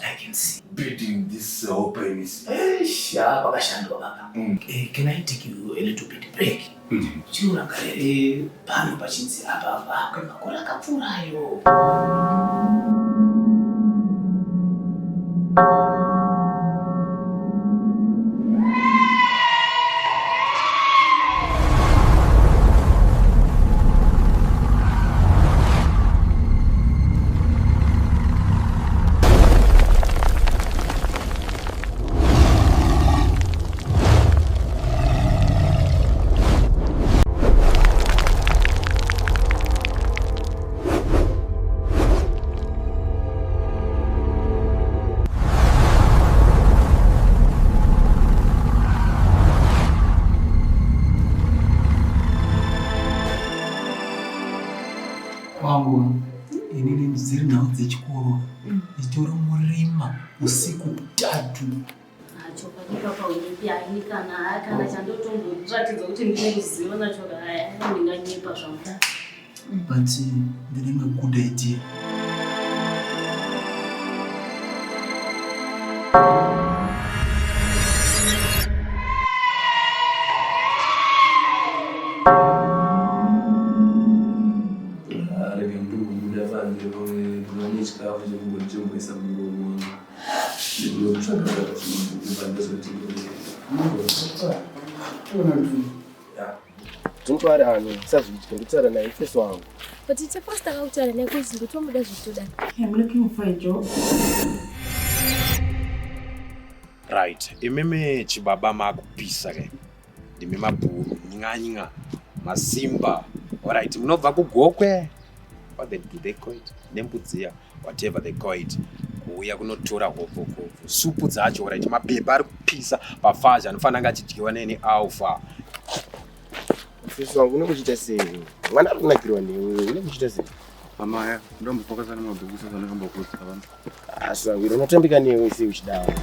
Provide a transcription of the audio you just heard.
I can see. Building this whole premise. Eish, ah, pakashandwa baba. Can I take you a little bit break? Chiurangarire pano pachinzi apa kwemakore akapfuurayo. Wangu, inini dziri nhau dzechikoro nditori murima usiku kutatu. Chokwadi papa unyepi haini kana kana chandotomboratidza kuti ndine ruzivo nacho haya ndinganyepa zvangu. But ndine imwe good idea. Rega ndimbobuda panze pamwe ndine chikafu chekungoti chimboisa muromo wangu. Ndinotsvaga tsvaga chimabhuku pandozoti. Don't worry Anu, usazvidya ndikutaura naye mufesi wangu. But it's a first time kutaura naye kuzi ndotomuda zvitoda. I'm looking for a job. Right, imimi chibaba makupisa ke. Ndimi mabhuru, nying'anying'a, masimba. Alright, munobva kuGokwe. What they do they call it? Nembudziya, whatever they call it. Kuuya kunotora hobvokobvo. Supu dzacho, alright, mapepa ari kupisa pafazha anofanira anga achidyiwa neni alpha. Mufesi wangu unenge uchiita sei? Mwana ari kunakirwa newe, unenge uchiita sei? Mama ya, ndombofoka sana mabhuku sasa ndikambokuudza vanhu. Asi wangu, unotambika newe sei uchidaro?